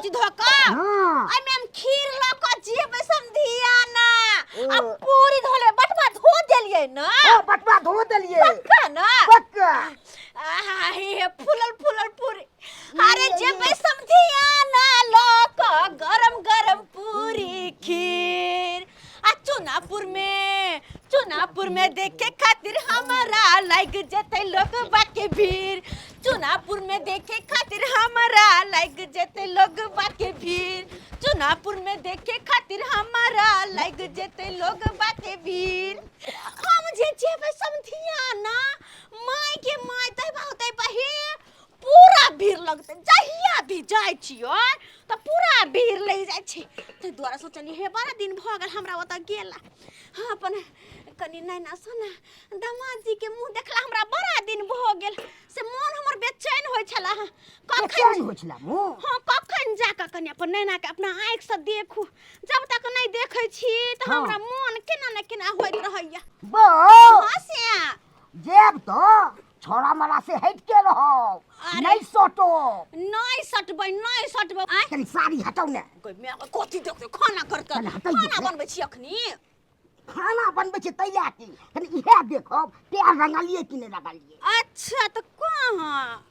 चीज धो कऽ हाँ एहिमे हम खीर लऽ कऽ जेबै समधियाना आ ओ। पूरी धो लेबै बटवा धो देलियै ने ओ बटवा धो देलियै पक्का ना पक्का आहा हे हे फूलल फूलल पूरी अरे जेबै समधियाना लऽ कऽ गरम गरम पूरी खीर आ चुनापुर में देखे खातिर हमरा लाग जेतै लोगबा के भीड़ चुनापुर में देखे खातिर हमरा लाग जेतै लोगबा के भीड़ चुनापुर में देखे खातिर हमरा लाग जेतै लोगबा के भीड़ हम जे जेबै समधियाना माय के माय तैबा होतै बही पूरा भीड़ लगतै जहिया भी जाइ छियै तऽ पूरा भीड़ लागि जाइ छै ताहि दुआरे सोचलियै हे बड़ा दिन भऽ गेल हमरा ओतऽ गेला हँ अपन कनि नैना सोना दामाद जीके मुँह देखला हमरा बड़ा दिन भऽ गेल से मोन हमर बेचैन होइ छला हँ बेचैन कखन होइ छला मुँह हँ कखन जाकऽ कनि अपन नैनाके अपना आँखिसँ देखू जब तक नहि देखै छी तऽ हमरा मोन केना ने केना होइत रहैया बौ हँ से जेब तऽ छोड़ा मरा से हट के रहो अरे। नहीं सटो नहीं सटबै नहीं सटबै आँय कनी साड़ी हटाउ ने कोई माय के कथी देखते खाना कर के कनी हटैयौ खाना ने। बनबै छी अखनी खाना बनबै छै तै लए की कनी इएह देखब पैर रंगलियै कि नहि रंगलियै अच्छा तऽ कहाँ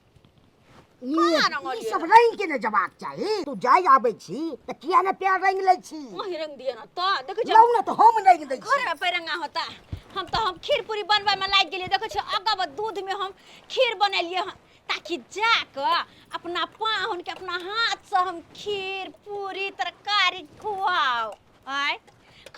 ई कहाँ रंगलियै? ई सब रंग के ने जबाक चाही तू जाय आबै छी तऽ किया ने पैर रंग लै छी वही रंग दिअ ना तऽ देखै छी लौ ने तऽ हम रंग दै छी घर में पैरंगा होता हम तो हम खीर पूरी बनबै में लागि गेलियै देखै छियै अगब दूध में हम खीर बनेलियै हन ताकि जाकऽ अपना पाहुन के अपना हाथ से हम खीर पूरी तरकारी खुआउ आय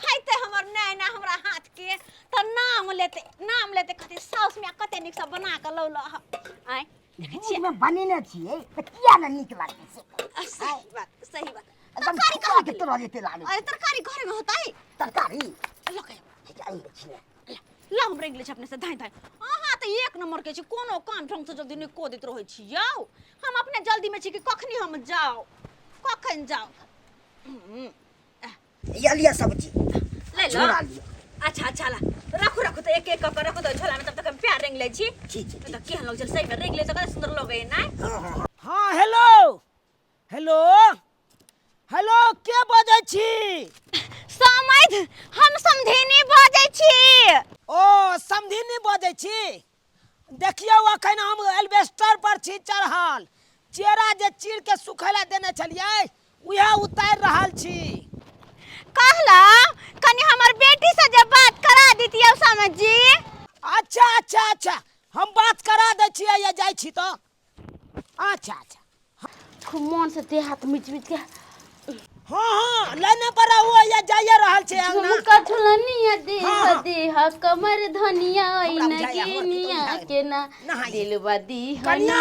खैते हमर नैना हमरा हाथ के तऽ नाम लेते नाम लेते कहते साउस माय कते नीक से बना कऽ लौल आय देखै छियै दूधमे बनेने छियै तऽ किया ने नीक लागतै से कहू। आ, सही बात सही बात एकदम तरकारी छुआ कहाँ के गेलै? तरह जेते लागै अरे तरकारी घर में होता है तरकारी लऽ के हे आनि दै छियै ला हम रंगि लै छी अपने से धाँइ धाँइ अहाँ तऽ एक नंबर के छी कोनो काम ढंग से जल्दी नहि कऽ दैत रहै छी यौ हम अपने जल्दी में छी कि कखनी हम जाउ कखन जाउ या लिअ सब्जी ले लो झोरा लिअ अच्छा अच्छा ला रखू रखू तऽ एक एक कऽ के रखू तऽ झोला में तब तक हम प्यार रंग लै छी ठीक छै तऽ केहन लगै छै सही में रंग ले तऽ कते सुंदर लगै है ना हँ हँ हँ हँ हेलो हेलो हेलो के बजै छी समैध हम समधिनी बजै छी ओ समधिनी बजै छी देखियौ अखन हम एल्बेस्टर पर छी चढ़ल चेरा जे चीर के सुखै लए देने छलियै उएह उतारि रहल छी कहला कनि हमर बेटी से जे बात करा दितियौ समझ जी अच्छा अच्छा अच्छा हम बात करा दै छियै या जाइ छी तऽ अच्छा अच्छा खूब मन से देह हाथ मिच मिच के हाँ हाँ लाइने पर रहू या जाइए रहल छै अंगना झुमका झुलनिया देह हाँ, हाँ। देह कमर धनिया हमरा ऐना बुझाइया, हमर गिनिया पुतोहु के ना नहाइए। दिलवा दी कनिया।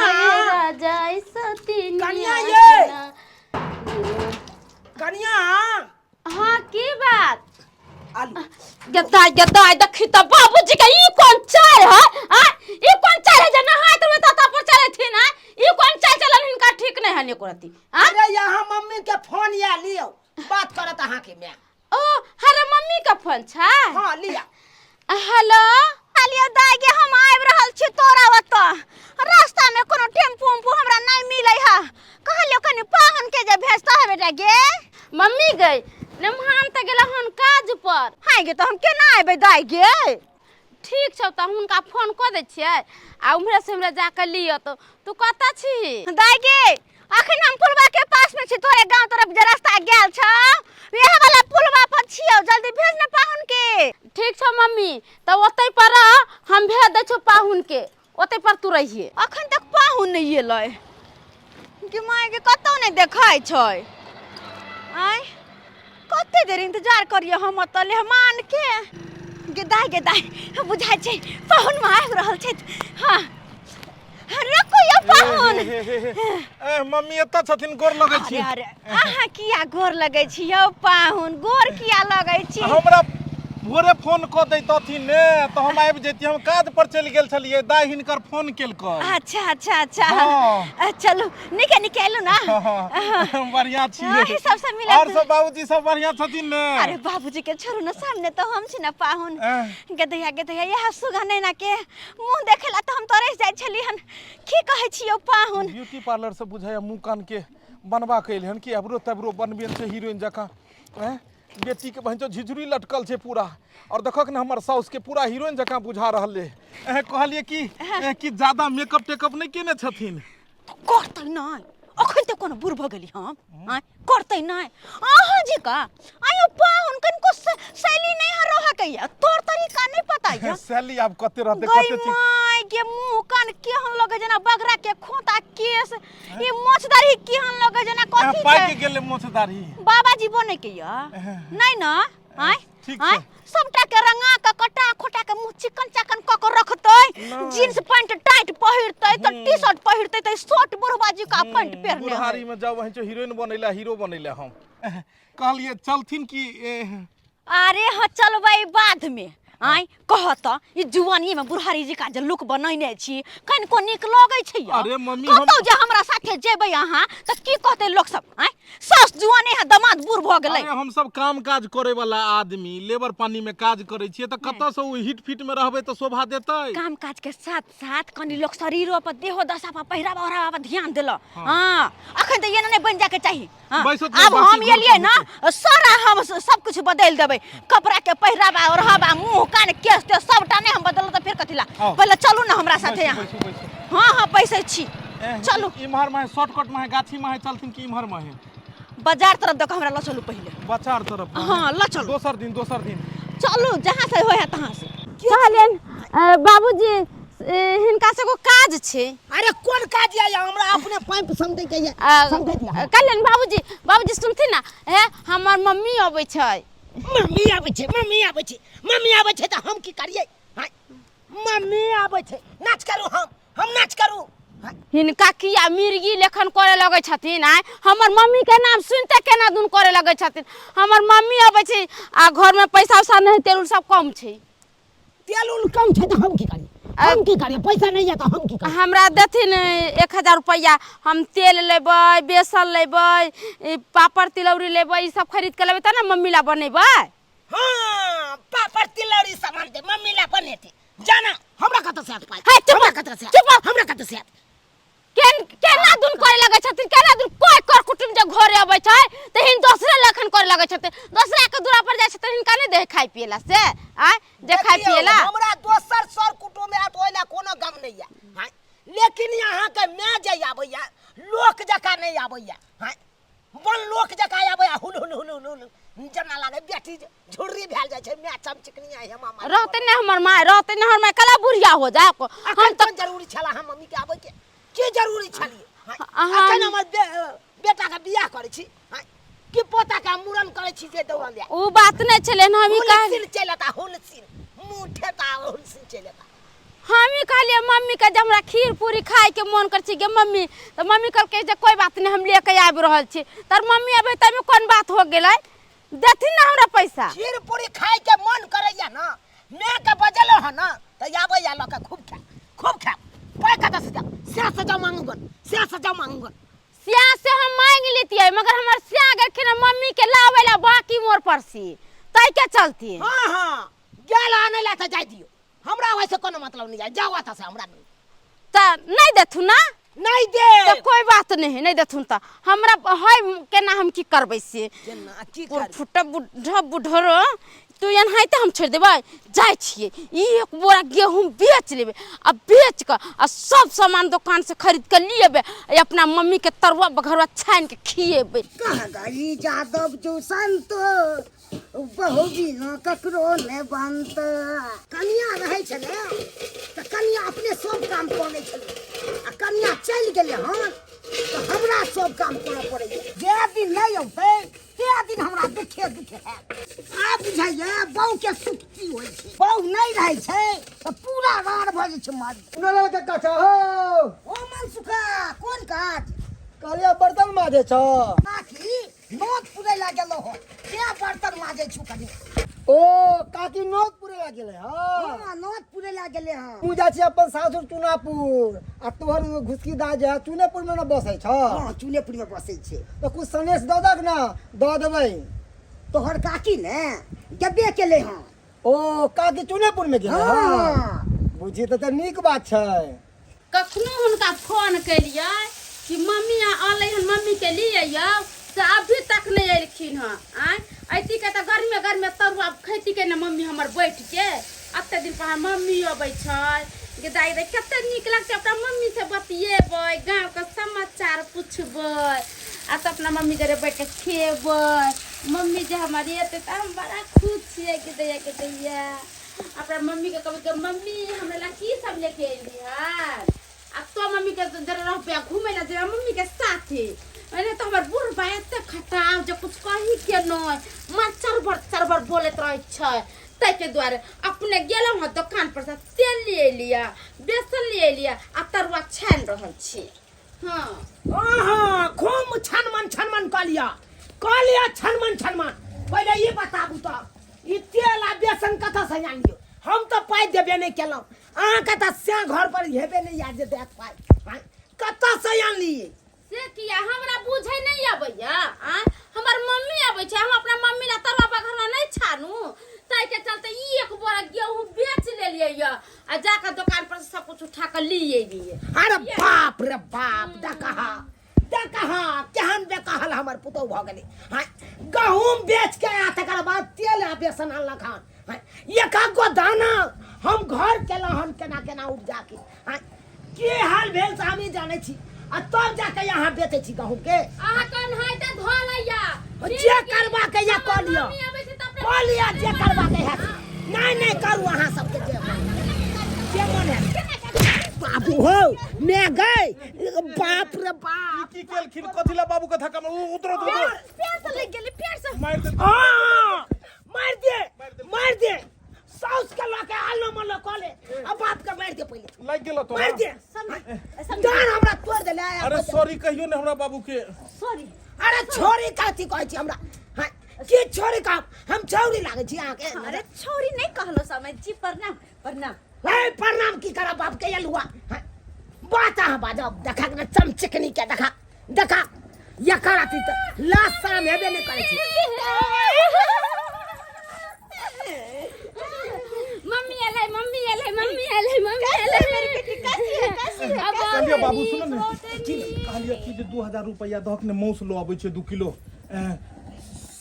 राजा सतिनिया कनिया ये। के ना। कनिया हाँ की बात आलू गद्दा गद्दा देखी त बाबूजी के ई कोन चाल है आ ई कोन चाल है जे नहाइत में तता पर चले थी ना ई कोन चाल चलन हिनका ठीक नहीं है एको रती आ अरे यहाँ मम्मी के फोन या लियो बात करत अहाँ के मैं ओ हरे मम्मी के फोन छै हाँ लिया हेलो कहलियौ दाइ गे हम आबि रहल छी तोरा ओतऽ रास्ता में कोनो टेम्पू उम्पू हमरा नहीं मिलै है कहलियौ कनि पाहुन के जे भेजता है बेटा गे मम्मी गई नमहान तऽ गेला हन काज पर हाय गे तऽ हम केना अयबै दाइ गे ठीक छौ तऽ हुनका फोन कऽ दै छियै आ उम्हरे से हमरा जाकऽ लिअ तऽ तू कतऽ छी दाइ गे अखन हम पुलवा के पास में छी तोरे गांव तरफ जे रास्ता गेल छौ वएह वाला पुलवा पर छियौ जल्दी भेज ने पाहुन के ठीक छौ मम्मी तऽ ओतै पर रह हम भेज दै छौ पाहुन के ओतै पर तू रहिए अखन तक पाहुन नहि एलै गे माय गे कतौ नहि देखाइ छै आँय कते देर इंतजार करियै हम ओतऽ मेहमान के गे दाइ गे दाइ बुझाइ छै पाहुन मे आबि रहल छथि हँ रखू यौ पाहुन ए मम्मी एतऽ छथिन गोर लगै छी अरे अरे अहाँ किया गोर लगै छी यौ पाहुन गोर किया लगै छी हमरा भोरे फोन कऽ दैतथिन ने तऽ हम आबि जैती हम काज पर चलि गेल छलियै दाइ हिनकर फोन केलकै अच्छा अच्छा अच्छा हाँ। चलू नीके नीके एलू ना बढ़िया छियै अहीं सबसँ मिलत। और सब बाबूजी सब बढ़िया छथिन ने अरे बाबूजी के छोड़ू ना सामने तो हम छी ना पाहुन एह। गदैया गदैया इएह सुगा नैना के मुंह देखेला तऽ हम तरसि जाइ छली हन की कहै छी यौ पाहुन ब्यूटी पार्लर से बुझाइया मुंह कान के बनबा के एलै हन कि एबरो तेबरो बनबेन छै हीरोइन जकाँ। आँय, बेटीके बहिन झिझुरी लटकल छै पूरा, और देखक ने हमर साउस के पूरा हीरोइन जकाँ बुझा रहल है। कहलियै कि कि ज्यादा मेकअप टेकअप नहि केने छथिन? करतै नहि, अखन तऽ कोनो बूढ़ भऽ गेली हम? आँय, करतै नहि अहाँ जी का? आयो पाहुन, कनिको शैली नहि है रह के या तोर तरीका नहि पता या। शैली आब कते रहतै? गई कते चीज माय के, मुंह कान केहन लगे जेना बगरा के खोता, केस ई मोछ दाढ़ी केहन लगे जेना कथी पाकि छै? गेलै मोछ दाढ़ी। बाबाजी बने के या नहि न? आँय? ठीक आँय छै। सबटा के रंगा के कटा खोटा के मुंह चिकन चाकन क के रखतै, जींस पैंट टाइट पहिरतै त टी शर्ट पहिरतै त शर्ट बुढ़वा जी का पैंट पहिरने है। बुढ़ारी में जाओ वहीं हीरोइन बनैला, हीरो बनैला। हम कहलिए चलथिन कि अरे हाँ, चलबै बाद में। आँय, कह त, ई जुआनी में बुढ़ारी जी का जे लुक बनैने छी, कनिको नीक लगै छै यौ? अरे मम्मी, हम कतौ जे हमरा साथे जेबै अहाँ त की कहतै लोक सब? आँय, सास जुआने है, दमाद बूढ़ भऽ गेलै। अरे हम सब काम काज करे वाला आदमी, लेबर पानी में काज करे छियै, तऽ कतऽ से ओ हिट फिट में रहबै तऽ शोभा देतै? काम काज के साथ साथ कनि लोक शरीरो पर, देहो दशा पर, पहिरावा ओढ़ावा पर ध्यान देलक। हाँ, अखन तऽ एना नहि बनि जाके चाही। हाँ, बैसत आब बाकी हम घर एलियै पर ना, सारा हम सब कुछ बदलि देबै, कपड़ा के पहिरावा ओढ़ावा, मुंह कान केश तेश सबटा। नहि हम बदलब तऽ फेर कथी ला? आउ। पहिले चलू ने हमरा साथे बैसू, यहाँ। बैसू, बैसू। हाँ हाँ, बैसै छी। चलू। इम्हर माहे शॉर्टकट माहे गाछी माहे चलथिन कि इम्हर माहे? बाजार तरफ दऽ कऽ हमरा लऽ चलू पहिले। बाजार तरफ? हाँ, लऽ चलू। दोसर दिन, दोसर दिन चलू, जहाँ से होइ है तहाँ से। कहलियनि बाबूजी, हिनका से एगो काज छै। अरे कोन काज या? हमरा अपने पाइप समझै के या समझै दिया। कहलियनि बाबूजी, बाबूजी सुनथिन ने, हे हमर मम्मी अबै छै। मम्मी आबै छै, मम्मी आबै छै, मम्मी आबै छै तऽ हम की करियै? हाँ, मम्मी आबै छै, नाच करू, हम नाच करू? हाँ, हिनका किया मिर्गी लेखन करे लगै छथिन? आँय, हमर मम्मी के नाम सुनते केना दुन करे लगै छथिन। हमर मम्मी अबै छै आ घरमे पैसा उसा नहि, तेल उल सब कम छै। तेल उल कम छै तऽ हम की करियै? हम की करियै? पैसा नहीं है तऽ हम की करियै? हमरा देथिन 1000 रुपैआ, हम तेल लेबै, बेसन लेबै, पापड़ तिलौरी लेबै, ई सब खरीद के लेबै तब ने मम्मी ला बनेबै। हाँ, पापड़ तिलौरी सामान दे, मम्मी ला बनेते जाना। हमरा कतऽ से आयत पाइ? हे, चुप। हमरा कतऽ से आयत? चुप। हमरा कतऽ से आयत? केन केना दुन करे लगै छथिन, केना दुन। कोइ कर कुटुम जे घरे अबै छै तऽ हिन दोसरे लखन करे लगै छथिन, दोसरा के दूरा पर जाइ छथिन। हिनका नहि दे खाय पियला से? आँय, जे खाय देखियौ, पियला। हमरा दोसर सर कुटुम्ब आयत ओहि ला कोनो गम नहीं है। हाँ, लेकिन यहाँ के मैं जे आबैया लोक जकाँ नहीं आबैया। हाँ, बन लोक जकाँ आबैया, हुल हुल हुल हुल हुल जेना लागे बेटी झुर्री भेल जाइ छै। मैं चमचिकनी है मामा। रहते ने हमर माय, रहते ने हमर माय, कला बुढ़िया हो जाए हम। अखन तऽ कोन जरूरी छला हम मम्मी के आबै के? की जरूरी छलियै? हाँ, अखन हमर बेटा के बियाह करै छी, हाँ, कि पोता के हम मूड़न करै छी जे दौड़ल जाय? ओ बात नहि छलै। हम ई कह हुलसिन चलि एता, हुलसिन मुँह ठेता, हुलसिन चलि एता। हम ई कहलियै मम्मी के जे हमरा खीर पूरी खायके मोन करै छै गे मम्मी, तऽ मम्मी कहलकै जे कोइ बात नहि, हम लेके आबि रहल छी। तर मम्मी अबै ताहिमे कोन बात हो गेलै? देथिन ने हमरा पैसा। खीर पूरी खाय के मन करैया ना, मैं के बजलो हन ना तऽ आबैया लऽ के खूब खाय, खूब खाय। पाइ कतऽ से जाउ? से से जाउ मांगूगन, से से जाउ मांगूगन। स्या से हम मांगि लेतियै, मगर हमर स्या गेलखिन हँ मम्मी के लाबै ला बाकी मोर पर से, ताहि के चलते। हाँ हाँ, गेल आनै ला तऽ जाय दियौ, हमरा वैसे कोनो मतलब नहीं है। जाओ आता से हमरा नहीं। तऽ नहि देथुन ना? नहीं दे। तऽ कोई बात नहीं है, नहीं देथुन तऽ हमरा है केना, हम की करबै से? केना की करबै? फुटा बुढ़ा बुढ़रो तू एनाहिते हम छोड़ि देबै? जाइ छियै, ई एक बोरा गेहूँ बेच लेबै आ बेच कऽ आ सब सामान दोकान से खरीद कऽ लिएबै आ अपना मम्मी के तरुआ बघरुआ छानि के खिएबै। कह गई जादव जो संत, बहु बिना ककरो ने बनत। कनिया रहै छलै तऽ कनिया अपने सब काम कऽ लै छलै, आ कनिया चलि गेलै हन तऽ हमरा सब काम करऽ पड़ैए। जे दिन नहि औतै ते दिन हमरा दुखे दुखे हैत। आब बुझाइए बहुके सुख की होइ छै। बहु नहि रहै छै तऽ पूरा राड़ भऽ जाइ छै मर्द। नलल के कचा हो। ओ मनसुखा, कोन काज? कहलियै बर्तन माजे छ। काकी नोत पुरै ला गेलो हो, के बर्तन माजे छु कनी। ओ काकी नोत पुरे ला गेलै हँ? हाँ, नोत पुरै ला गेले हँ। तू जाइ छी अपन सासुर चुनापुर आ तोहर घुसकी दाय जे है चुनेपुर में न बसै छ? हाँ, चुनेपुर में बसै छै। तऽ कुछ सनेस दऽ दक न, दऽ देबै। तोहर काकी ने गेबे केले हँ। ओ काकी चुनेपुर में गेलै हँ? हाँ। बुझी तऽ नीक बात छै। कखनो हुनका फोन केलियै कि मम्मी अलै हन मम्मी के लिए अइयौ से अभी तक नहीं अयलखिन हँ। आँय अयती के तऽ गर्मे गर्मे तरुआ खैती के ने मम्मी हमर बैठ के। एते दिन पर मम्मी अबै छै गे दाइ, दाइ कते नीक लगतै अपना मम्मी से बतियेबै, गाँवके समाचार पुछबै आ तऽ अपना मम्मी जरे बैठ के खेबै। मम्मी जे हमर एतै तऽ हम बड़ा खुश छियै गे दैया, गे दैया। अपना मम्मीके कहबै कि मम्मी हमरा ला की सब लेके अयली हन। आ तो मम्मी के जरा रहबै घूमे ला जेबै मम्मी के साथे। अरे तो हमर बूढ़ भाई एते खटाव जे कुछ कही के नहीं, माँ चरबर चरबर बोलैत रहै छै। ताहिके दुआरे अपने गेलहुँ हँ दोकान पर से तेल ले एलियै, बेसन ले एलियै आ तरुआ छानि रहल छी। हँ अहाँ खूब छनमन छनमन कऽ लिअ, कऽ लिअ छनमन छनमन। पहिले ई बताबू तऽ ई तेल आ बेसन कतऽसँ आनलियौ? हम तऽ पाइ देबे नहि केलहुँ अहाँके, तऽ से घर पर हेबे नहि याद जे देत पाइ। आँय, कतऽसँ आनलियै? से किया हमरा बुझै नहि अबैया? आँय हमर मम्मी अबै छै, हम अपना मम्मी ला तरुआ बघरना नहि छानू? ताहिके चलते ई एक बोरा गेहूँ बेच लेलियै यऽ आ जाकऽ दोकान पर से सब कुछ उठा कऽ लिए एलियै। अरे बाप रे बाप, देखहा देखहा केहन बेकहल हमर पुतहु भऽ गेलै। हाँ, गहूम बेच के आ तकर बाद तेल आ बेसन आनलक हन। हाँ, एक गो दाना हम घर केलहुँ हन केना केना उपजा के। हाँ, की हाल भेल से हमही जानै छी आ तब जाके यहाँ बेचै छी गहूम के। अहाँ कन्हाइते धऽ लैया जे करबा के या कऽ लिअ, मम्मी अबै छै तऽ अपना कऽ लिअ जे करबा के हैत। नहि नहि करू, अहाँ सबके जे मन जे मन हैत। बाबू हो मैं गए, बाप रे बाप। की केलखिन? कथी ला बाबू के धक्का मार? उतरो उतरो। पैर से लग गेलै, पैर से। मारि देल। हाँ, मार दे, मार दे। साउस के लके आलो मलो कऽ ले आ बाप के मार दे पहिले। लागि गेल तो मार दे, डाँड़ हमरा तोड़ देले। अरे सॉरी कहियो ने हमरा बाबू के। सॉरी। अरे छोरी कथी कहै छी हमरा? हाँ, की छोरी कह? हम छौरी लागै छी अहाँके? अरे छोरी नहीं कहलो समय जी, प्रणाम प्रणाम। हे प्रणाम की करब बाप के अलुआ? हाँ, बात अहाँ बाजब। देखा ने चमचिकनी के, देखा देखा एकर अथी तऽ लाज शरम हेबे नहि करै छै। मम्मी एलै, मम्मी एलै, मम्मी एलै, मम्मी एलै। मेरी बेटी कैसी है, कैसी है? अब कहलियै बाबू सुन ने, की कहलियै कि जे 2000 रुपैआ दहक ने, मौस लो अबै छै 2 किलो।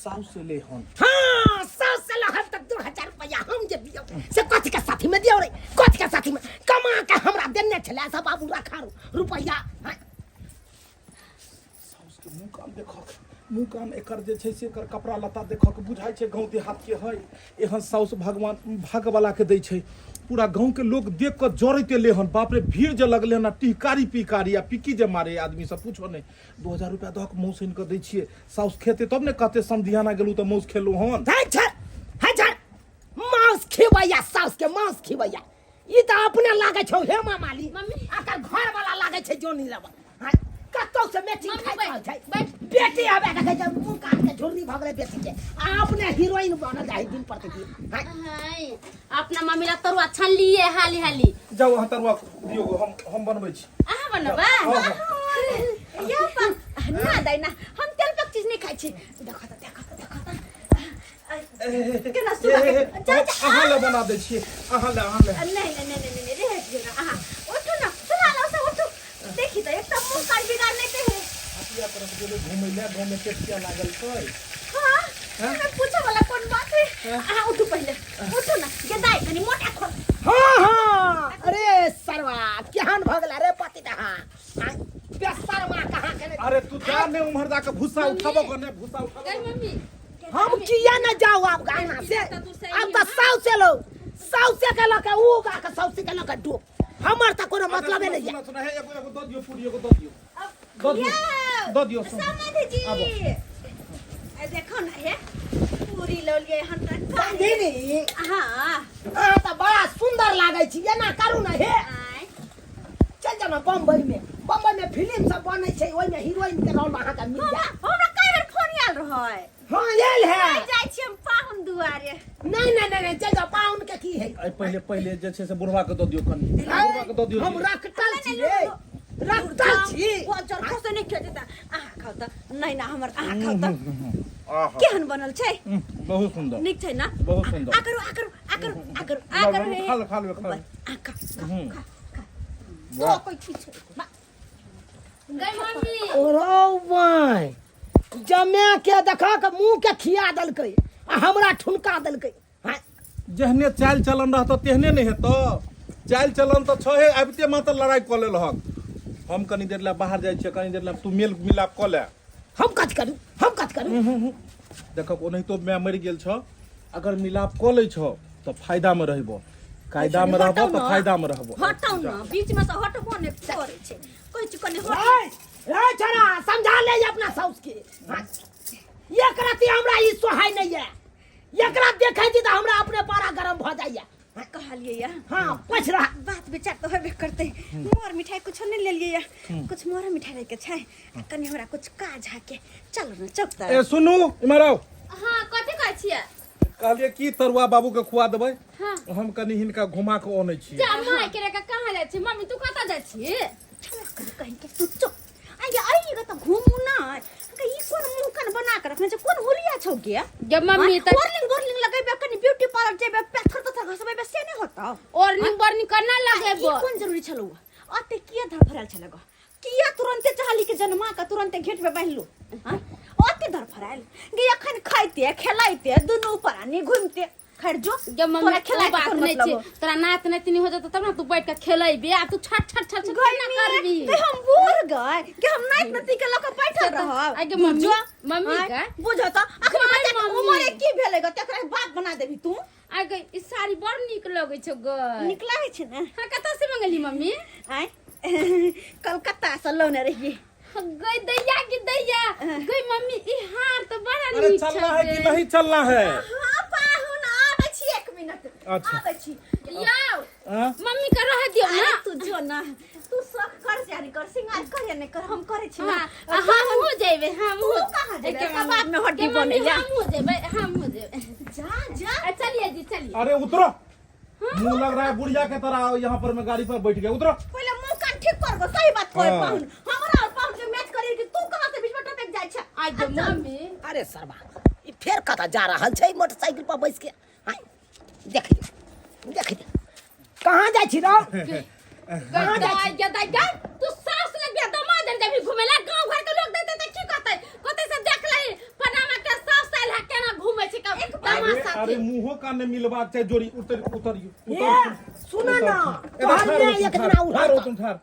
साउस से ले हन। हाँ, साउस से लहन तक 2000 रुपैआ हम जे दियौ से कथी के साथी में दियौ रे? कथी के साथी में कमा के हमरा देने छलै सब बाबू रखा रुपैआ। हाँ, साउस के मुँह कान देखक, मुँह कान एकर जे छै से एकर कपड़ा लत्ता देखक, बुझाइ छै गाँव देहात के है। एहन साउस भगवान भागवला के दै छै। पूरा गाँव के लोग देख कऽ जरैत एलै हन। बाप रे, भीड़ जे लगलै हन आ टिहकारी पिहकारी आ पिक्की जे मारे आदमी सब, पूछो नहि। 2000 रुपैआ दहक मौस आनि कऽ दै छियै, साउस खेतै तब ने कहतै समधियाना गेलहुँ तऽ मौस खेलहुँ हन। है छर है छर, मांस खिबैया साउस के, मांस खिबैया। ई तऽ अपने लागै छौ हेमा माली, मम्मी। आकर घर वाला लागै छै जोनी लबा। हाँ, कतौ से मैचिंग मम्मी, खाइत बैठ, रहल छै। बैठ। बेटी आबे देखै छै मुँह कान के झुर्री भऽ गेलै बेटी के आ अपने हीरोइन बनल जाइ दिन प्रतिदिन। हाँ, हाय, अपना मम्मी ला तरुआ छान लिए हाली हाली। जाउ अहाँ तरुआ दियौ, हम बनबै छी। अहाँ बनबा? हँ, हँ। या पा ना दाइ ना, हम तेल पक चीज नहीं खाइ छी। देखो त, देखो त, देखो त केना सुबह के जा जा। अहाँ लए बना दै छियै, अहाँ लए, अहाँ लए। नहीं नहीं नहीं नहीं नहीं, रह दियो ना। अहाँ उठू ना, सुना लो से उठू। देखी तो एक तो मुंह कान बिगाड़ लेते हैं। हटिया तरफ गेलै घूमै लए, गाँव में टेटिया लागल छै। हाँ, हमें पूछे वाला कौन बात है? अहाँ उठू, पहले उठू ना गे दाई, कनी मोटा खोल। हाँ हाँ, अरे सरवा केहन भऽ गेला रे पति दहा बेसरमा कहाँ के ने। अरे तू जा ने उम्हर जाके भूसा उठाबो के ने, भूसा उठाबो। गई मम्मी। हम किया न जाऊ आब गाना से? आब तऽ साउस से लो, साउस से के लके ऊ गा के, साउस के लके डूब, हमर तऽ कोनो मतलबे नहीं है। सुना सुना, हे एगो एगो दऽ दियौ पूरी, एगो दऽ दियौ, दऽ दियौ, दऽ दियौ। सुन समध जी। आबो। ए देखो ना, हे पूरी लो लिए हम त समधिनी। हाँ। अहाँ तऽ बड़ा सुंदर लागै छी, एना करू ने हे। आय। चल जाना बम्बई में, बम्बई में फिल्म सब बनै छै, ओहिमे हीरोइन के रोल अहाँके मिल जायत। हमरा कई बेर फोन आयल रहै। हाँ आयल है। आइ जाइ छी हम पाहुन दुआरे। नहीं नहीं नहीं नहीं, चल जाओ, पाहुन के की है? अइ पहिले पहिले जे छै से बुढ़वा के दऽ दियौ कनी, बुढ़वा के दऽ दियौ। हम रखटल छी रे, रखटल छी। वो जरखो से नहीं खेते त अहाँ खाउ त नहीं ना हमर, अहाँ खाउ त। आहा। केहन बनल छै? बहुत सुंदर। नीक छै ना? बहुत सुंदर। आ करू, आ करू, आ करू, आ करू, आ करू। हे। खा ले, खा ले, खा ले। आ खा, खा, खा, खा। वाह। तो कोई ठीक छै। बा। गई मम्मी। ओ बाय जमे के देखा के मुंह के खिया देलकै आ हमरा ठुनका देलकै। हाँ। जेहने चालि चलन रहतौ तेहने नहि हेतौ। चालि चलन तऽ छहे, आबिते मात्र लड़ाइ कऽ लेलहक। हम कनी देर लए बाहर जाइ छियै, कनी देर लए तू मेल मिलाप कऽ ले। हम कथी करू, हम कथी करू? देखक, ओनाहितो माय मरि गेल छौ, अगर मिलाप कऽ लै छौ तऽ फायदामे रहबो, कायदामे रहबो तऽ फायदामे रहबो। हटाउ ना, बीच में से हटबो ने करै छै। कहै छी कनी हट। रे रे छोरा, समझा ले अपना साउस के। हाँ। एक रति हमरा ई सोहाय नहीं है, एकरा देखै छी तऽ हमरा अपने पारा गरम भऽ जाइया। कहलियै या। हाँ, पूछ रहा। बात विचार तऽ होबे करतै। मोर मिठाई कुछो नहीं लेलियै या, कुछ मोर मिठाई लैके छै आ कनी हमरा कुछ काज है के चलू ने चौक तर। ए सुनू, इम्हर आउ। हाँ, कथी कहै छियै? कहलियै की तरुआ बाबू के खुआ देबै। हाँ। हम कनी हिनका घुमा के अनै छियै। जा माय के रेखा, कहाँ जाइ छी मम्मी? तू कतऽ जाइ छी? चल कनी कहीं के तू चुप आइया आइया तऽ घूमू ना। ई कोन मुंह कान बना के रखने छै, कोन हुलिया छौ गे? गे मम्मी तऽ बोर्लिंग बोर्लिंग लगेबे, कनी ब्यूटी पार्लर जेबे, पाथर तथर घसबेबे से नहि होतौ? ओरनिंग बोर्निंग करना लगेबो। ई कोन जरूरी छलौ? अते किया धड़फड़ायल छलै ग? किया तुरंते चाहली कि जनमा के तुरंते घेट में बान्हि लू? हाँ, अते धड़फड़ायल गे? अखन खाइते खेलाइते दुनू प्राणी घुमते। खैर जो। गे मम्मी, तोरा खेलाय ओ बात के कोन नहि छै। मतलब? तोरा नात नातिनी हो जेतौ तब ने तू बैठ के खेलेबे, आ तू छट छट छट छट केना करबी? के हम बूढ़ गए के हम नाइत नाती के लऽ के बैठल से तऽ- रहब? आगे मम्मी, बुझो? मम्मी आँय, के? बुझो तऽ अखन गै बच्चा के मम्मी। उमरे की भेलै ग तकरा बाप बना देबी तू? आ गई, ई साड़ी बड़ नीक लगै छौ गै। नीक लागै छै ने? हाँ, कतऽ से मंगेली मम्मी? आँय, कलकत्ता से लौने रहियै। गई दैया की दैया, गई मम्मी, ई हार तऽ बड़ा अरे नीक चलना छौ है कि गै। नहीं चलना है? हाँ पाहुन, आबै छी, एक मिनट। अच्छा। आबै छी। यौ। हाँ? मम्मी के रह दियौ अरे ना। तू जो ना, तू शौक कर या नहीं कर, सिंगार कर या नहीं कर, हम करै छी ना। हाँ, आ हमहूँ जेबै, हमहूँ। तू कहाँ जेबै? एके मम्मी। कबाब में हड्डी के मम्मी, बनैया। हमहूँ जेबै, हमहूँ जेबै। जा जा। आ, चलिए जी, चलिए। अरे उतरो, मुंह लग रहा है बुढ़िया के तरह, यहाँ पर मैं गाड़ी पर बैठ गया, उतरो। पहिले मुंह कान ठीक कर गो, सही बात कहे। हाँ। पाहुन, हमरा और पाहुन के मैच करी कि तू कहां से बीच में टपक जाय छै? आ गे मम्मी। अरे सरबा, ई फेर कतऽ जा रहल छै मोटरसाइकिल पर बैस के? आँय, देखियौ देखियौ, कहाँ जाइ छी रौ? कहाँ जाइ गे दाइ गे? तू सास लग गया दमाद जब घुमेला, गांव घर के लोग देते त की कहतै? कहतै से देख ले पनामा के सास आयल है, केना घुमै छै के दमाद अरे साथे। अरे मुंहो कान ने मिलबाक चाही जोड़ी। उतर उतर। ए, सुन ना, तोहर माय एक दिना ठार हो उड़त। तुम, ठार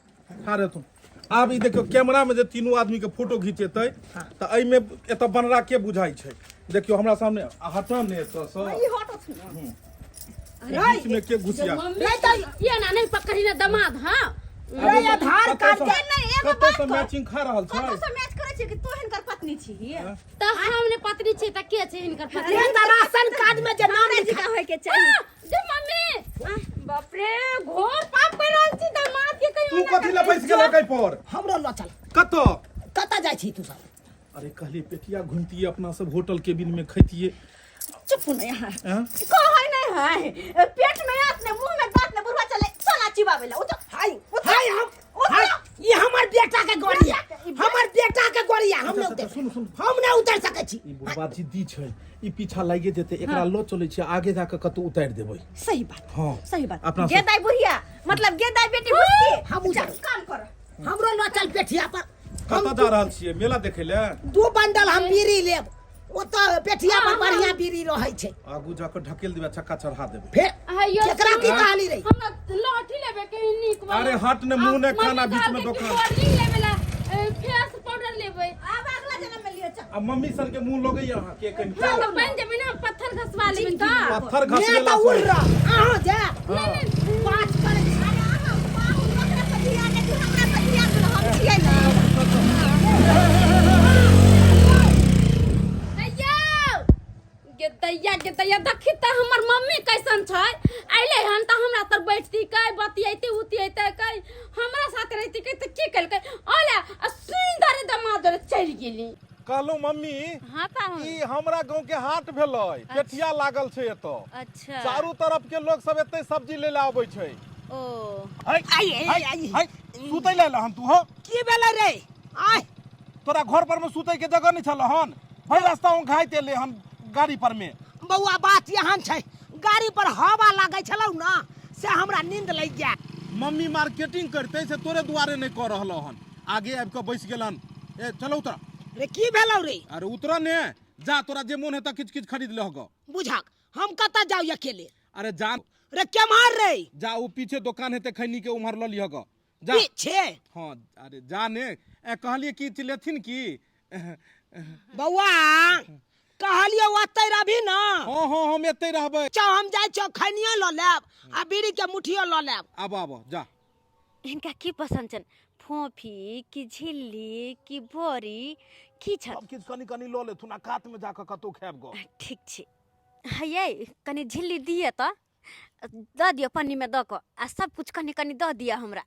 ठार हो तुम। आब ई देखियौ, कैमरा में जे तीनू आदमी के फोटो घिचेतै तऽ एहिमे एतऽ बनरा के बुझाइ छै? देखियौ हमरा सामने, आ हटऽ ने एतऽ सँ। ई हटत ना। बीच में के घुसिया? मम्मी नहीं तो- ये ना नहीं पकड़ी ना दमाद। हाँ। रे आधार कार्ड कतऽ के नहीं, एगो कतऽ बात से कह। मैचिंग खा रहल छै? कतौ से मैच करै छै कि तू हिनकर पत्नी छी? तऽ हम ने पत्नी छी तऽ के छै हिनकर पत्नी? रे तऽ राशन कार्ड में जे नाम हमरा लिखा जिका होय के चाही। आ, दे मम्मी, बाप रे, घोर पाप कर रहल छी दमाद के। कहियो तू कथी लए बैस गेल कै पर? हमरो लऽ चल। कतऽ कतऽ जाइ छी तू सब? अरे कहली पेटिया घुमतिए, अपना सब होटल केबिन में खैतिए। चुप न यहाँ। हैं? कहै नहीं है, पेट में आंत ने, मुंह में दांत ने, बुढ़वा चले चला चिबावे ला उतर। हाय हाय, हम हाय, ई हमर बेटा के गाड़ी है, हमर बेटा के गाड़ी है, हम अच्छा, नहीं अच्छा, उतर, सुनू, सुनू। हम नहीं उतर सकै छी। ई बुढ़वा जिद्दी छै, ई पीछा लागे जेतै, एकरा लऽ चलै छियै, आगे जाके कतौ उतारि देबै। सही बात। हाँ। सही बात। अपना गे सब- दाई बुढ़िया, मतलब गे दाई बेटी मुस्की। हम उतर। जा, काम कर। हमरो लऽ चल पेठिया पर। हम कतऽ जा रहल छियै? मेला देखै लए? दू बंडल हम बीड़ी लेब, ओतऽ पेठिया पर बढ़िया बीड़ी रहै छै। आगू जाके ढकेल देबै, चक्का चढ़ा देबै। फेर अयो, केकरा की सुनू, कहली रे? हमरा लाठी लेबे के ही नीक वाला। अरे हट ने, मुंह ने आ, खाना, मम्मी बीच में कहलकै कि दोकान। कोल्ड लेबे ला, फेस पाउडर लेबै। आब अगला जन्म में लियो, चल। आ मम्मी सन के मुंह लगैया अहाँ के कनि? हाँ, तऽ बनि जेबै ने, पत्थर घसवा लेबै तऽ। पत्थर मैं घसबेला तऽ उड़ से रहा अहाँ जायब। नहीं, बात करै छी। अरे अहाँ पाहुन, ओकरा पर ध्यान नहि दियौ, हमरा पर ध्यान दियौ, हम छियै ने। दैया गे, दैया गे दैया, देखी तऽ हमर मम्मी कैसन छै। अयलै हन तऽ हमरा तर बैठती कै, बतियैती उतियैते कै, हमरा साथ रहती कै, तऽ की केलकै? ओले आ सुन्दर दमाद जोरे चलि गेली। कहलहुँ मम्मी। हाँ पाहुन। ई हमरा गांव के हाट भेलै, पेठिया लागल छै एतऽ। अच्छा। चारू तरफ के लोग सब एतै सब्जी ले ले आबै छै। ओ। है आइ, आइ, है आइ। है, सुतै ले हन तू? हो। की भेलै रे? आय। तोरा घर पर में सुतै के जगह नहीं छल हन? भई रास्ता उघाइत एलै हन गाड़ी पर में। बौआ, बात एहन छै, गाड़ी पर हवा लागै छलौ ना, से हमरा नींद लागि गेल। मम्मी मार्केटिंग करते से तोरे दुआरे नहीं कऽ रहलो हन। आगे आबि कऽ बैस गेलन। ए चलो उतर। रे की भेलौ रे? अरे उतर ने, जा तोरा जे मोन हेतऽ किछु किछु खरीद लह गऽ। बुझक हम कतऽ जाउ अकेले? अरे जा रे केम्हर रे? जा, ओ पीछे दोकान हेतै खैनी के, उम्हर लऽ लिह गऽ, जा। पीछे? हाँ, अरे जा ने। ए कहलियै कि लेथिन की? बौआ कहलियौ ओतै रहबी ने? हाँ हाँ, हम एतै रहबै। चौ हम जाइ छौ, खैनियो लऽ लेब आ बीड़ी के मुठियो लऽ लेब। आबऽ आबऽ जा। हिनका की पसन्द छनि? फोफी कि झिल्ली कि बड़ी की छनि? सब किछु कनि कनि लऽ लेथुन आ कातमे जाकऽ कतहु खायब गऽ। ठीक छै। हे यै कनि झिल्ली दिअ तऽ, दऽ दिअ पन्नीमे दऽ कऽ, आ सब किछु कनि कनि दऽ दिअ, हमरा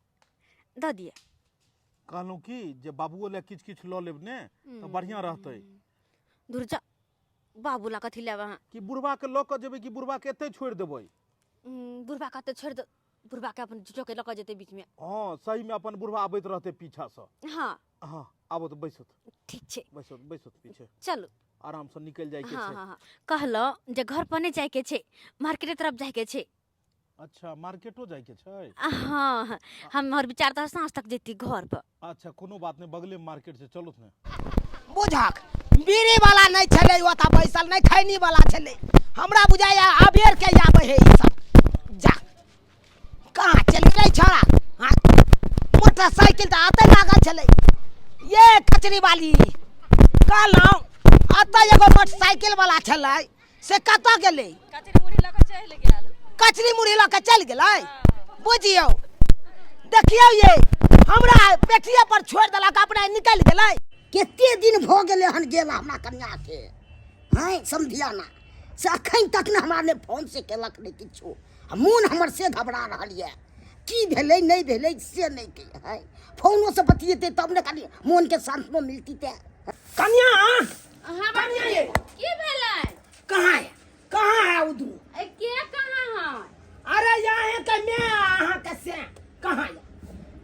दऽ दिअ। कहलहुँ की जे बाबुओ लए किछु किछु लऽ लेब ने तऽ बढ़िआँ रहतै। दूर जा, बाबू ला कथी लेब अहाँ? कि बुढ़बाके लऽ कऽ जेबै कि बुढ़बाके एतै छोड़ि देबै? बुढ़बा के छोड़ि दे, बुढ़बा के अपन झुठो के लऽ कऽ जेतै बीचमे। हँ सहीमे, अपन बुढ़बा आबैत रहतै पीछासँ। हाँ हाँ, आबो तऽ बैसत। ठीक छै, बैसत बैसत पीछे। चलू आरामसँ निकलि जाइके हाँ छै। हाँ हाँ, कहलहुँ जे घर पर नहि जाइके छै, मार्केटे तरफ जाइके छै। अच्छा, मार्केटो जाइके छै? हाँ हाँ, हमर विचार तऽ साँझ तक जैती घर पर। अच्छा कोनो बात नहि, बगले मार्केट छै, चलू ने। बुझक बीड़ी वाला नहि छलै ओतऽ बैसल, नहि खैनी वाला छलै। हमरा बुझाइया अबेर के आबै है ई सब। जा कहाँ चलि गेलै छोड़ा? हाँ मोटरसाइकिल तऽ अतै लागल छलै। ये कचरी वाली, कहलहुँ अतऽ एगो मोटरसाइकिल वाला छलै से कतऽ गेलै? कचरी मुरही लऽ कऽ चलि गेल। कचरी मुरही लऽ कऽ चलि गेलै? बुझियौ देखियौ ये, हमरा पेटिए पर छोड़ि देलक, अपना निकलि गेलै। कते दिन भऽ गेलै हन गेल हमरा कन्याके हैं समधियाना से, अखन तक ने हमरा ने फोन से केलक ने किछो, आ मोन हमर से घबरा रहल यऽ, की भेलै नहि भेलै से नहि के है। फोनो से बतियेतै तब ने कनि मोनके सांत्वना मिलती। ते कन्या हाँ, कन्या ये की भेलै? कहाँ है, कहाँ है ओ दुनू? ए, के कहाँ है? अरे यहाँ के मैं अहाँ के से कहाँ है?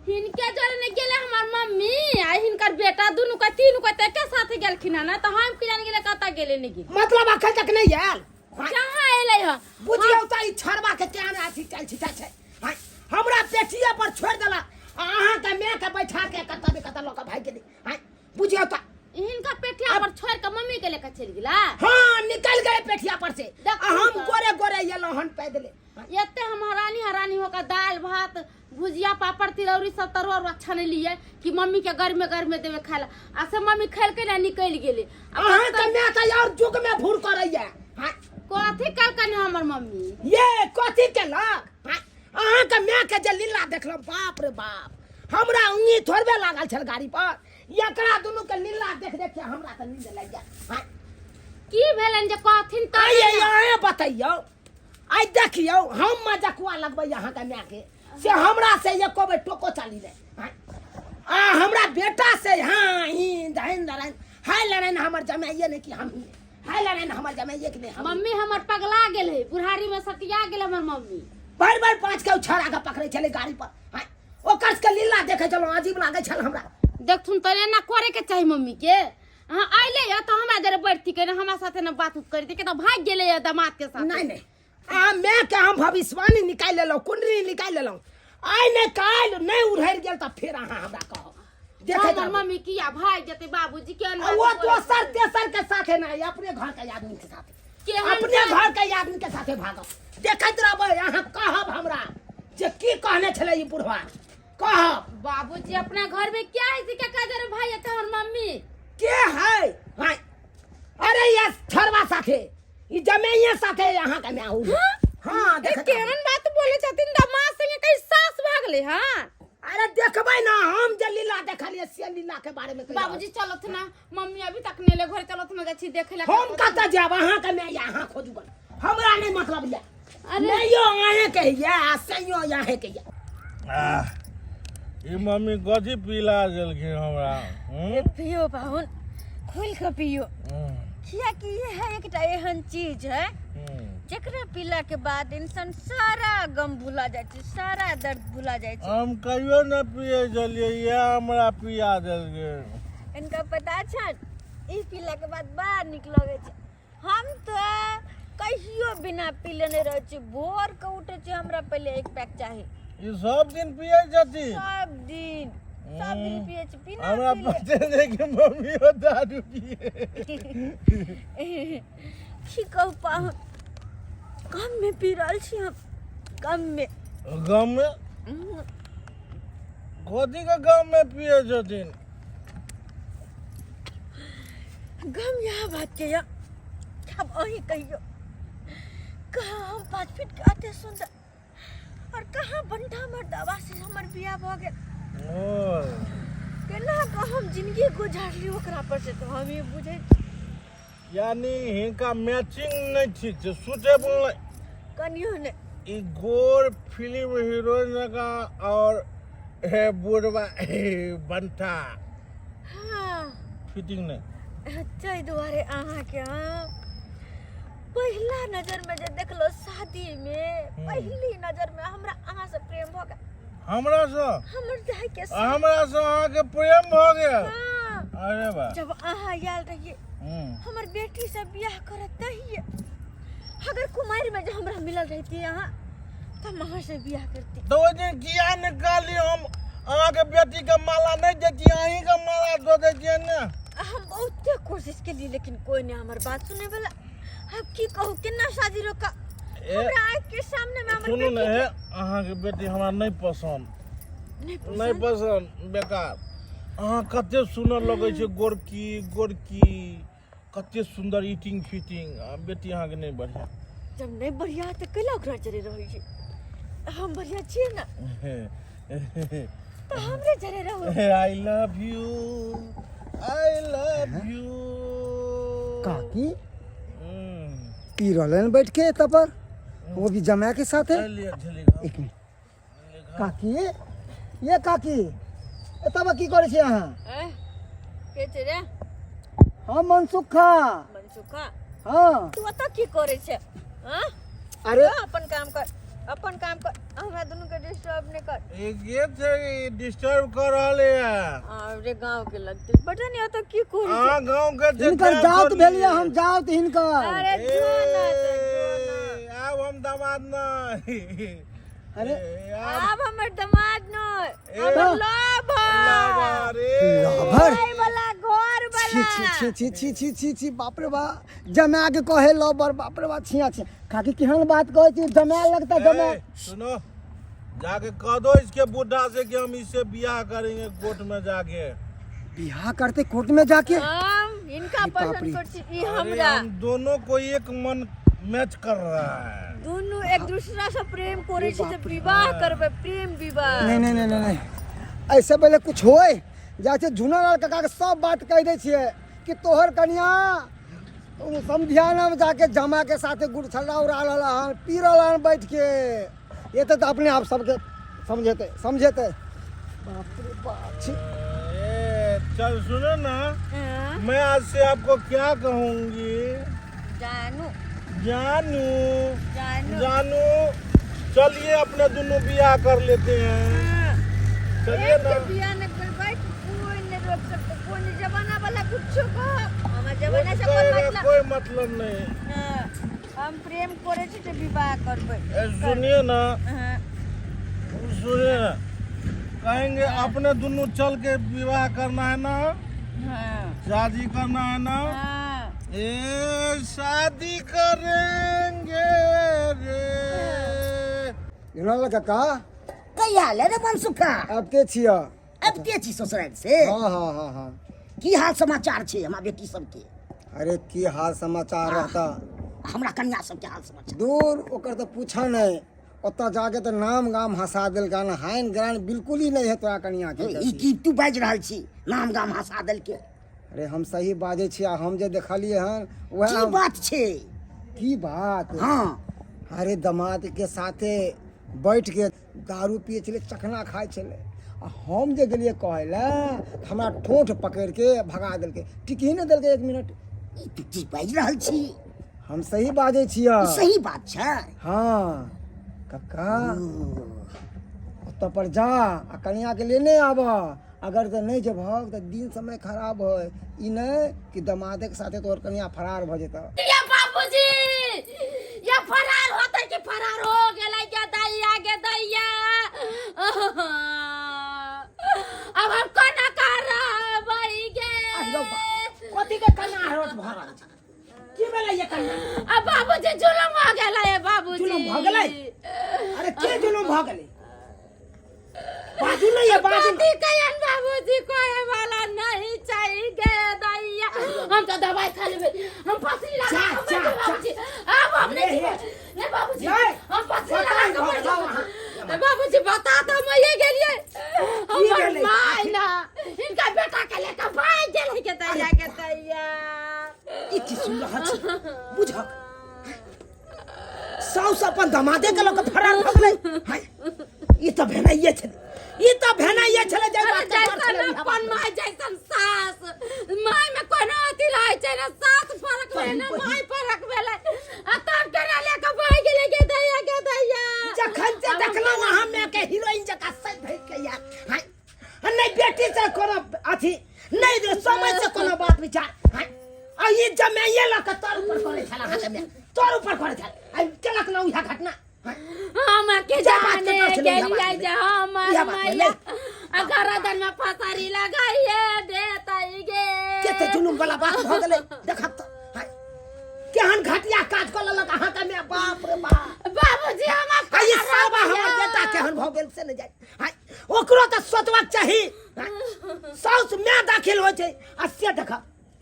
हिनके जोरे ने गेले हमर मम्मी आ हिनकर बेटा, दुनू के तीनू के तऽ एके साथे गेलखिन हन, तऽ हम की जान गेले कतऽ गेले नहि गेले। मतलब अखन तक नहीं आयल? कहाँ एलै हन? बुझियौ तऽ ई छड़वा के केहन अथी चल छिटा छै। हाँ, हमरा पेटिए पर छोड़ि देलक आ अहाँ के माय के बैठा के कतऽ ने कतऽ लऽ कऽ भागि गेलै। हाँ, बुझियौ तऽ हिनका पेटिया पर छोड़ के मम्मी के लेके चलि गेला। हाँ निकल गए पेटिया पर से। देखू आ हम तऽ। गोरे गोरे एलहुँ हन पैदले। एते हम हरानी हरानी होकर दालि भात भुजिया पापड़ तिलौरी सब तरुआ उरुआ छनलियै कि मम्मी के गर्मे गर्मे देबै खाय ला, आ से मम्मी खेलकै ना निकलि गेलै। आ अहाँ के माय तऽ और युग में भूर करैया। हाँ, कथी कहलकनि हमर मम्मी? ये कथी केलक? हाँ, अहाँ के माय के जे लीला देखलहुँ, बाप रे बाप, हमरा उंगी थोड़बे लागल छल गाड़ी पर। एकरा दुनू के लीला देख देख के हमरा तऽ नींद लागि गेल। हाँ, की भेलनि जे कहथिन तऽ? आइए अहें बतैयौ, आइ देखियौ हम मजकुआ लगबै अहाँके मायके से हमरा से एको बेर टोको चाली नहि। हाँ, आ हमरा बेटा से हाँ हिंद हिंद लड़ाइन हाय लड़ाइन हमर जमाइए नहि कि हम हाय लड़ाइन हमर जमाइए कि नहि हम। मम्मी हमर पगला गेल है, बुढ़ारी में सटिया गेल हमर मम्मी। बार बार पाँच के छड़ा के पकड़ै छलै गाड़ी पर। हाँ, ओकर सबके लीला देखै छलहुँ, अजीब लागै छल हमरा। देखथुन तऽ एना करे के चाही मम्मी के। अहाँ अयले यऽ तऽ हमरा जरे बैठती के हमरा साथे न बात उत करती के, तऽ भागि गेलै यऽ दामाद के साथ। नहीं नहीं, आ मैं के हम भविष्यवाणी निकालि लेलहुँ, कुंडली निकालि लेलहुँ, आइ नहि काल्हि नहि उड़हरि गेल तऽ फेर अहाँ हमरा कहब। देखै हमर जाउ। मम्मी किया भागि जेतै बाबूजी के? आ वो दोसर तेसर के साथे नहीं, अपने घर के आदमी के साथे। केहन अपने छै? घर के आदमी के साथे भागब, देखैत रहबै। अहाँ कहब हमरा जे की कहने छलै ई बुढ़वा, कहब। बाबूजी अपना घर में क्या है के कह दे भाई एते हमर मम्मी के है? हाँ, अरे ये छड़वा साथे, ई जमैया साथे यहाँ के मैं हूँ। हाँ ए, देखैत रहबै। केहन बात बोले छथिन दामाद संगे? कहीं सास भागले? हाँ अरे देखबै ना, हम जे लीला देखलियै से लीला के बारे में कहि रहल। बाबूजी चलत ना, मम्मी अभी तक नहीं ले घर, चलत ना जाइ छी देखे ला। हम कतऽ जायब? अहाँ के मैं अहाँ खोजू गन, हमरा नहीं मतलब ये। अरे नहियो अहें के ये आ सहियो अहें के ये। आह, ई मम्मी कथी पिला देलखिन हमरा? हूँ? पियो पाहुन, खुल के पियो। हूँ, कियाकि इएह एकटा एहन चीज है हूँ। जेकरा पीला के बाद इंसान सारा गम भुला जाइ छै, सारा दर्द भुला जाइ छै। हम कहियो न पियै छलियै, इएह हमरा पिया देलकै। इनका पता छन ई पीला के बाद बड़ा नीक लगै छै। हम तऽ कहियो बिना पीले नहि रहै छी। भोर के उठै छी, हमरा पहिले एक पैक चाही। ई सब दिन पियै छथिन? सब दिन। सब दिन पिए छी बिना हमरा पीले। पते नहि कि मम्मियो दारू पिए। की कहू पाहुन, कम में पी रहल छी हम, कम में। गाम में कथी के गाम में पिए छथिन? गम यह बात के या अब अही कहियो, कहाँ हम 5 फीट के अते सुंदर और कहाँ बंठा मर्दावा से हमर बियाह भऽ गेल। ओ केना कऽ हम जिंदगी गुजारली ओकरा पर से तो हम ही बुझै छी। यानी हिनका मैचिंग नहि ठीक छै, सुटेबल नहि। कनियो नहि। ई गोर फिल्म हीरोइन जकाँ और हे बुढ़वा हे बंठा। हाँ। फिटिंग नहि। ताहि दुआरे अहाँके हम पहिला नजर में जे देखलो शादी में, पहिली नजर में हमरा अहाँ से प्रेम भऽ गेल। हमरा से? हमर जाय के साथ। हमरा से अहाँके प्रेम भऽ गेल? हाँ। अरे वाह। जब अहाँ आयल रहिए हमर बेटी से बियाह करत तहिए, अगर कुमारि में जे हमरा मिलल रहती अहाँ तऽ हम अहाँ से बियाह करती। तऽ ओहि दिन किया नहि कहली हम अहाँके बेटी के माला नहि दैती, अहीं के माला दऽ दैतियै ने? हम बहुते कोशिश केलिए लेकिन कोई नहीं हमर बात सुने वाला। अब की कहू, केना शादी रोका? ए, हमरा आँख के सामने में हमर सुनू ने, बेटी हे अहाँके बेटी हमरा नहि पसंद। नहीं पसंद? नहि पसंद, बेकार। अहाँ कते सुनर लगै छै, गोरकी गोरकी, कते सुंदर ईटिंग फिटिंग, आ बेटी अहाँके नहि बढ़िया। जब नहीं बढ़िया तऽ कैला ओकरा जरे रहै छै? हम बढ़िया छियै ने तऽ हमरे जरे रहू। I love you, I love you. काकी पी रहले हन बैठ के एतऽ पर, वो भी जमा के साथ है। एक मिनट काकी, ये काकी एतऽ की करै छी अहाँ? ए, के छै रे? हम मनसुखा। मनसुखा? हाँ। तू एतऽ की करै छै? हाँ? अरे जा, अपन काम कर, अपन काम कर, हमरा दुनू के डिस्टर्ब नहीं कर। ई के छै डिस्टर्ब कर रहल है? अरे गांव के लगते पता नहीं ओतऽ की करै छै। अहाँ गांव के छै, हिनकर तें जात छोड़लियै। भेल ये, हम जात हिनकर। अरे जो ना तऽ जो ना। ए, आब हम दामाद नहीं। अरे ए, आब आब हमर दामाद नहीं, ए, हमर लवर। लवर, ए। लवर? खाय वाला, घर छी वाला। छी छी छी छी छी छी छी, बाप रे बा, जमा के कहे लवर, बाप रे बा, छिया छिया। काकी केहन बात कहै छी, जमा लगता जमा। ए, सुनो, जाके कह दो इसके बुढ़ा से कि हम इससे बियाह करेंगे कोर्ट में जाके। बियाह करते कोर्ट में जाके? हम इनका अरे बाप पसंद रे। कर छी, ई अरे हमरा। हम दोनों को एक मन मैच कर रहा है। दुनू एक दूसरा से प्रेम करे छी तऽ विवाह करबै, प्रेम विवाह। नहीं नहीं नहीं नहीं नहीं, ऐसे पहले कुछ होए जाइ छै झुना लाल काका के सब बात कहि दै छियै कि तोहर कनिया समधियाना में जाके जमा के साथे गुड़ छल्ला उड़ा रहल हन, पी रहल हन बैठ के। ये तो अपने आप सबके समझेते समझेते। बाप रे बाप, छी। ए, चल सुनो ना, हाँ? मैं आज से आपको क्या कहूँगी? जानू। जानू। जानू। जानू, चलिए अपने दोनों बियाह कर लेते हैं। हाँ। चलिए एक ना। के बियाह नहीं करबै तो कोई नहीं रोक सकते, कोई नहीं, जमाना वाला कुछ कह, हमार जमाना से कोई कहेगा, मतलब कोई मतलब नहीं। हाँ, हम प्रेम करे छी तो विवाह करबै। ए, सुनिए ना। हाँ। सुनिए ना, कहेंगे अपने दोनों चल के विवाह करना है ना? हाँ। शादी करना है ना? हाँ। ए शादी करेंगे रे। झुना लाल काका। कहिया ले रे मनसुखा? अब के छिया? अब के छी ससुराल से? हाँ हाँ हाँ हाँ। की हाल समाचार छै हमरा बेटी सबके? अरे की हाल समाचार रहता? हमरा कन्या सबके हाल समाचार। दूर ओकर तो पूछा नहीं, ओतऽ जाके तऽ नाम गाम हंसा देलकै हन, हाइन ग्राइन बिल्कुल ही नहीं है तोरा कनिया के। ई की तू बाजि रहल छी, नाम गाम हंसा देलकै? अरे हम सही बाजै छी, आ हम जे देखलियै हन वएह। की बात छै? की बात? हाँ। अरे दमाद के साथे बैठ के दारू पिए छलै, चखना खाइ छलै, आ हम जे गेलियै कहै लए तऽ हमरा ठोंठ पकड़ि के भगा देलकै, टिकही नहि देलकै एक मिनट। ई तू की बाजि रहल छी? हम सही बाजै छियै। ई सही बात छै? हाँ कक्का, ओतऽ पर जा आ कनिया के लेने आब, अगर जे नहि जेबहक तऽ दिन समय खराब है, ई नहि कि दमादे के साथे तोहर कनिया फरार भऽ जेतऽ। ये बाबूजी, ये फरार होते कि फरार हो गेलै, गे दैया गे दैया, अब हम भऽ गेलै? अरे के जुलुम भऽ गेलै? बाजू नहीं है, बाजू। कथी कहियन बाबूजी, कहे वाला नहीं चाहिए गे दैया। हम तो दवाई खा लेबै, हम पसरी लगा जा, के मर जा, जेबै जा। बाबूजी। आब हम नहीं ले, जीबै। नहीं बाबूजी, नहीं। हम पसरी लगा बताइ के मर भऽ जाउ जेबै। बाबूजी बता तो हम ये गेलिए, की हमर भेलै? माय ना इनका बेटा के लेके भाग गेलै के दैया, के दैया। ई की सुन रहल छी? बुझक साउस अपन दमादे के लऽ कऽ फरार भऽ गेलै। हाय, ई तऽ भेनाइए छलै, ई तऽ भेनाइए छलै। जाहि अरे बात के डर जैसन छलै, उएह बात अपन भेलै। माय जैसन सास, माय में कोनो अथी रहै छै ने, सास फरक भेलै ने माय फरक भेलै, आ तब केना लेके भागि गेलै गे दैया, गे दैया। जखन से देखलहुँ अहाँ माय के हीरोइन जकाँ सजि धजि के यार, हाय, आ नहि बेटी से कोनो अथी नहि रे, समय से कोनो बात विचार। हाय, आ ई जमाइए लऽ कऽ तोर ऊपर करै छल, अहाँके माय तोर ऊपर करै छल, आ केलक ने उएह घटना। हाय, हम के जे बात के जाने डर छलै, उएह बात गेलियै भेलै। जे हमर उएह बात मैया भेलै। आ गरदन में फसरी लगाइए देतै गे। कते जुलुम वाला बात भऽ गेलै, देखत तऽ। हाय, केहन घटिया काज कऽ लेलक अहाँके माय, बाप रे बाप। बाबूजी हम आ ई साबा हमर बेटा केहन भऽ गेल से नहि जानि। हाय, ओकरो तऽ सोचबाक चाही। हाय, साउस माय दाखिल होइ छै आ से देख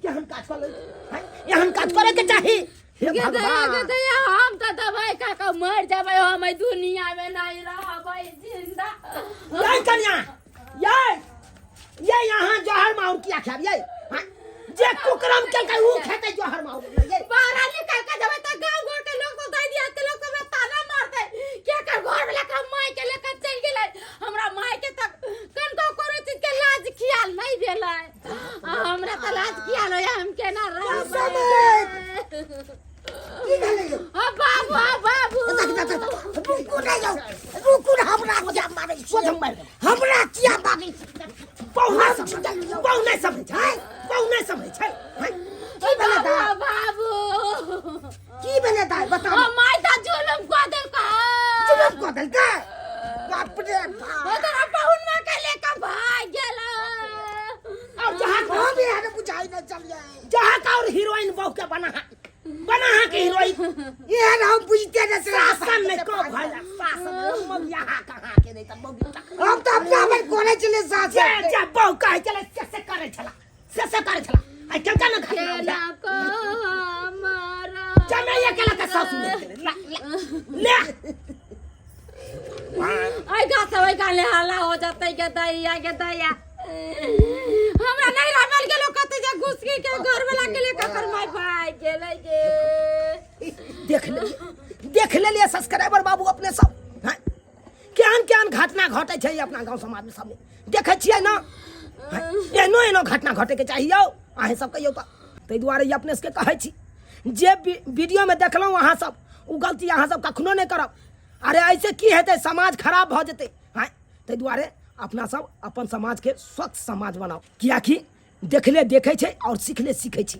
केहन काज कऽ लेलकै। हाय, एहन काज करैके चाही? हे गे दैया, गे भगवान। दैया, हम तऽ दवाई खा कऽ मरि जेबै, हम एहि दुनिया में नहीं रहबै जिंदा। यै कन्या, यै यै, यहाँ जहर माहुर किया खायब यै? हाँ, जे कुकरम केलकै ऊ खेतै जहर माहुर यै। बाहर निकल के जेबै तऽ गाँव घर के लोग सब दै दिया के लोग सब ताना मारतै के कर घर वाला के माय के लेकर चलि गेलै। हमरा माय के तक कनको कोनो चीज के लाज खियाल नहीं भेलै, आ हमरा तऽ लाज खियाल होइया, हम केना रहबै? की भेलै यौ? आ बाबू, आ बाबू। देख, देख, देख, रुकू ने यौ, रुकू ने, हमरा किया मारै छी? सोझ हम मारि देबै। हमरा किया मारै छी? बहु नहि समझै, बहु नहि समझै छै, बहु नहि समझै छै। हैं? की भेलै बाबू, दाइ? बाबू। की भेलै दाइ, बताउ। आ माय तऽ जुलुम कऽ देलकै। जुलुम कऽ देलकै? बाप रे बाप। ओ तोरा पहुन माँ के लेके भाग गेलै। और जहाँ हम एहन बुझाइ नहि छलियै। जहाँ का और हीरोइन बहु के बना बना के हीरोइन एहन हम बुझिते नहि छलियै। शासन में को भला शासन में यहाँ कहाँ के नहीं त बहु तक। हम तऽ अपना भरि करै छलियै सास। जे जे बहु कहै छलै से से करै छला, से से करै छला। आइ केलका न घटना केना कऽ हमरा जमाइया केला के सासु ले गेलै। ला ला ले। ओइ गाछ ओइ गाले हल्ला हो जतै के दैया, के दैया। हमरा नहीं रहल गेलो, कते जे घुस के घर वाला के लेके कर माय भाग गेलै गे। देख लेलिए, देख लेलिए सब्सक्राइबर बाबू अपने सब, हैं? केहन केहन घटना घटै छै अपना गांव समाज में, सबमे देखै छियै ने? हैं? एहनो एहनो घटना घटैके चाही यौ अहें सब कहियौ तऽ? ताहि दुआरे ई अपने सबके कहै छी जे वीडियोमे देखलहुँ अहाँ सब, ओ गलती अहाँ सब कखनो नहि करब। अरे ऐसे की हेतै? समाज खराब भऽ जेतै। आँय, ताहि दुआरे अपना सब अपन समाजके स्वच्छ समाज बनाउ, कियाकि देखले देखै छै और सीखले सीखै छै।